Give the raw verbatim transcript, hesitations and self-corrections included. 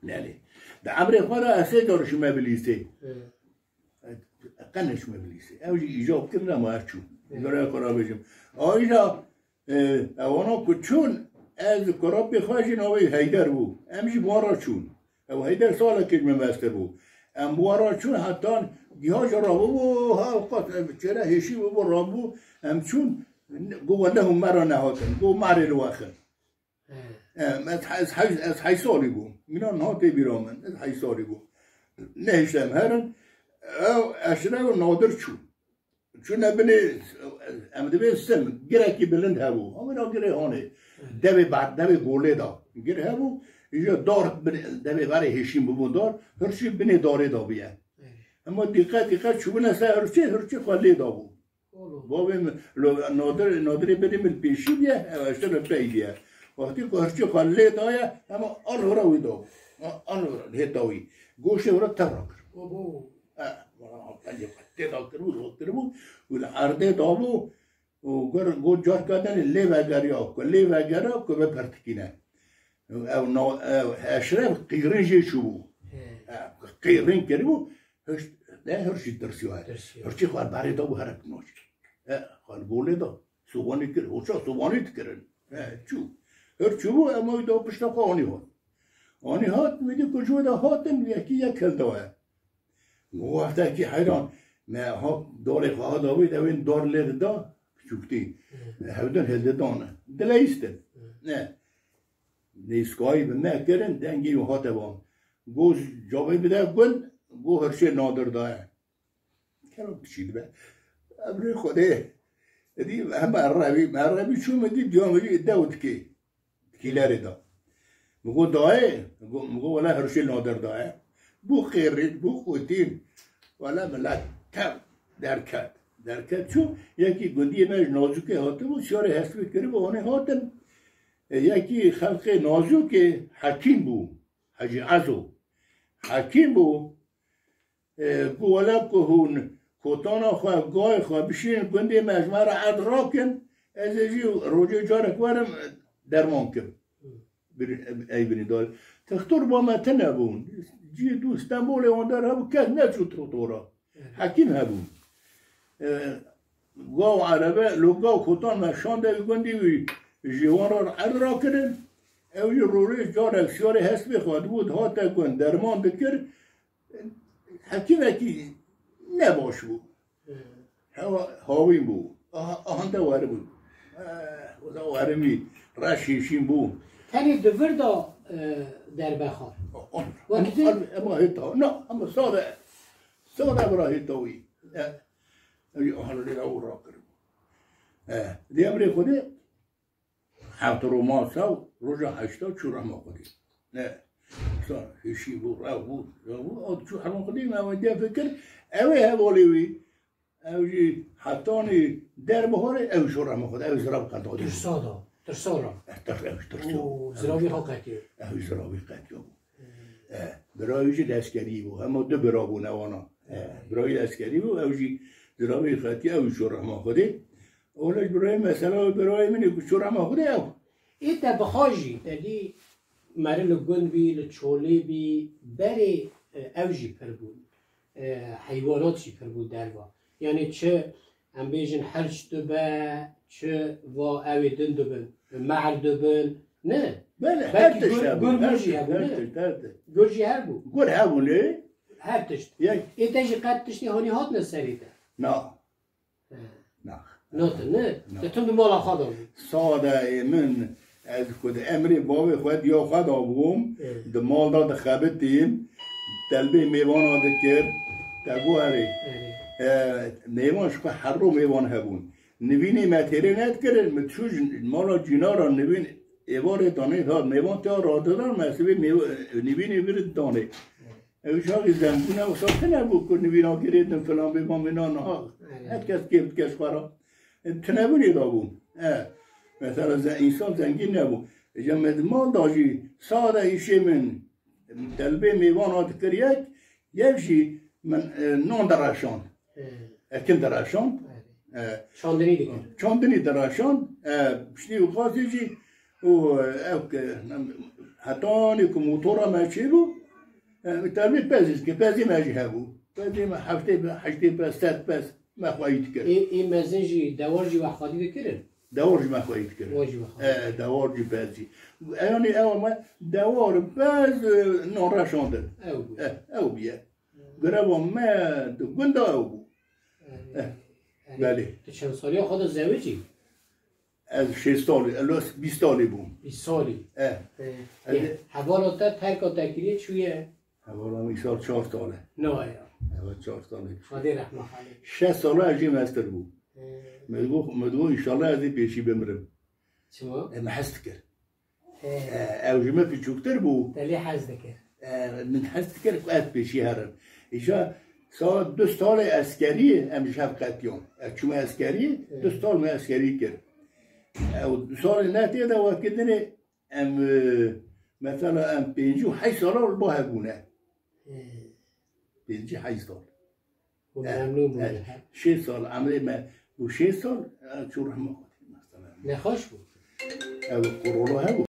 Belê. Di emrê xwe de ez sê car çûme bi lîsê. Qe neçûme bi lîsê. Ew jî îcab kirin, ama ez çûm. Hı. Gere xwe re bêjim. Ayrıca, e, ewana ku çûn, ez kurapê xwe jî navê Heyder bû. Em jî bi wan re çûn. Ew Heyder salekê ji min meztir bû. Em bi wan re çûn, heta giha jî rabûbû, ha, qet, ev çêre hêşî bûbû, rabû. Em çûn, got, "Wele hûn me re nehatin." Got, "Me rê li we xin." He. Em, ez, ez, ez, ez heyş salî bûm. Mîna niha tê bîra min. Ez heyş salî bûm. Nehiştem herin. Ew Eşref û Nadir çûn. Çûne binê, em dibê sim, girekî bilind hebû. Ew ina girê hanê. Hı. Devê ber, devê golê da. Gir hebû, îja dar binê, devê berê hêşîn bûbûn dar, hirçî binê darê da bûye. Hı. Hema dîqet, dîqet çûbûne ser hirçê, hirçê xwe lê dabû. Oğlum. Bavê min, lo, Nadir, Nadirê binê min pêşî bûye, ew eşte li pey bûye. Wextî ku hirçê xwe lê daye, hema al hora wî dabû. Al hora, hêta wî. Goşê hora tevra kir. Obo. E, wala, peyê xwe tê da kiribû, rot kiribû, û li erdê dabû, û got, got, "Carka din lê vegeriya, ku lê vegera, ku bipirtikîne." Ew na-, ew Eşref qîrin jê çûbû. He. E, qîrin kiribû, hiş-, ne hirçî tirsiya. Tirsiya. Hirçî xwe berê dabû, here naçê. E, xwe li golê da. Sobanî kir, hoça sobanî dikirin. E, çû. Hir çûbû, em wî da pişta xwe anî hat. Anî hat, min dî ku ji wê de hatin, yekî yek hilda we. Wextekî heyran, me ha dorê xwe ha dawî, de wên dor lê dida, piçûktî. Hı. Hevdin hildidane. Dileyistin. Hı. Ne. Nêskayî bi me kirin, dengê wî hate van. Go cavê bide gund, go hirçê Nadir daye. Kero piçî dibe. Emrê Xwedê. Edî hema revî, me revî çû min dî, diya min jî dew dikê. Kîlerê da. Min got, "Dayê," min got, min got, "Wele hirçê Nadir daye." Bû qêrîn, bû qutîn. Wele milet tev derket. Derket çû, yekî gundiyê me ji Nazûkê hatibû, siyarê hespê kiribû, hûnê hatin. E, yekî xelqê Nazûkê Hekîm bû. Hecî Ezo. Hekîm bû. E, got, "Wele ku hûn kotana xwe, gayê xwe bişînin gundê me, ji me re erd rakin, ez ê jî rojê carek werim, derman kim." Bir, ey binî dal. Textor ba me tune bûn. Cî dû Stenbolê wan der hebû, kes neçû trotora. Hekîm hebû. E, gaw erebe, lo gaw kotan me şande wî gundî wî ji wan re erd rakirin. Ew jî rojê carek siyarê hespê xwe dibû, dihate gund, derman dikir. Hekîmekî nebaş bû. Hewa hawîn bû. Aha, ahande weribû. Eh, o da werimî reş hêşîn bû. Tenê di vir de, e, derbe xwar. O, o, Wekî ama, ama hêta. Na, ama sade, sade bira hêta wî. Eh, ew aha lê ew rakiribû. Eh, di emrê Xwedê Heft Roma saw, roja heşta çû rehma Xwedê. Ne, sa hişî bû, rew bû, rew bû, ew çû rehma Xwedê, me wendiya fikir, ew ê hevalê wî, ew jî hetanî der bihorê, ew çû rehma Xwedê, ew zirav qet Xwedê. Tirsa da, tirsa ra. Eh, tir-, ew tirsa. Û ziravî xwe qetiyo. Ew ziravî qetiyo bû. Eh, birayê jî leskerî bû. Hema du bira bûne wana. Eh, birayê leskerî bû, ew jî ziravê xetî, ew jî çû rehma Xwedê. Ola ji birayê mesela, birayê min ê ku çû rehma Xwedê ew. Ê te bixwe jî, te dî meri li gund bî, li çolê bî, berê, e, ew jî pir bûn. E, heywanat jî pir bûn derva. Yanî çi Em bêjin herç dibe, çi va ew ê din dibin, me'er dibin, ne? Belê, her tişt hebû, gur, gur, gur jî hebû, ne? Her tişt, her tişt. Gur jî hebû. Gur hebû lê? Her tişt. Yek. Ê te jî qet tiştê hanî hatine serê te? Na. He. Na. Natin, ne? Na. Te tim di mala xwe de bû. Sade ê min, ez ku di emrê bavê xwe diya xwe de bûm, Evet. di mal de dixebitîm, telbê mêvana dikir, te got erê. Evet. E, mêvan ji xwe herro mêvan hebûn. Nivînê me têrê nedikirin, min çû ji mala cînara nivîn êvarê danê hat, mêvan tê radidan, me sibê mêv-, nivînê vir danê. Ew çaxî zengûn e, wisa tune bû ku nivîna girêdin filan bê, mamê nan niha. Aynen. Her kes kêf dike ji xwe re. E, tunebûnê de bû. E, mesela ze-, însan zengîn nebû. Îca me di mal da jî sade îşê min telbê mêvana dikir yek, yev jî min, e, nan direşand. He. Ekin direşand. Aynen. E, Çandinî dikir. Çandinî direşand. E, piştî û qasî jî û, e, ew ke, Hetanî ku motora me çêbû, e, tevlî pez jî dikir, pezî me jî hebû. Pezî me heftê pe-, heştê pez, sed pez me xweyî dikir. Ê, ê mezin jî, dewar jî we xwedî dikirin? Dewar jî me xweyî dikir. Wan jî we xwedî E, dewar jî pez jî. Eyanî ew me dewar pez, e, non reşandin. Ew bû. E, ew bûye. Greva me di gunda ew bû. Yanî, Eh, yanî belê. Tu çend saliya xwe de zewicî? Ez şêst salî, ez bîst salî bûm. Bîst salî. Eh. Eh, Ez eh, ê hevala te terka te kiriye çûye? Hevala min îsal çar sal e. Na ya. Evet, çar sal e. Xwedê rehma xalê. Şeş sal e ez jê mestir bûm. Eh. Min got, min got, înşallah ez ê pêşî bimirim. Çima? E, min hez dikir. He. E, ew ji min piçûktir bû. Te lê hez dikir. E, min hez dikir ku ez pêşî herim. Îja saet du salê eskerî em ji hev qetiyan. Ez çûme eskerî, He. du sal me eskerî kir. Ew du salê ne tê de wekî dinê em, e, mesela em pêncî û heşt sala li ba hev bûne. He. Pêncî heşt sal. Hûn Eh, memnûn bûn eh, ji hev? Şêst sal, emrê me bû şêst sal, eh, çû rehma Xwedê, mesela. Nexweş bû? Ew korona hebû.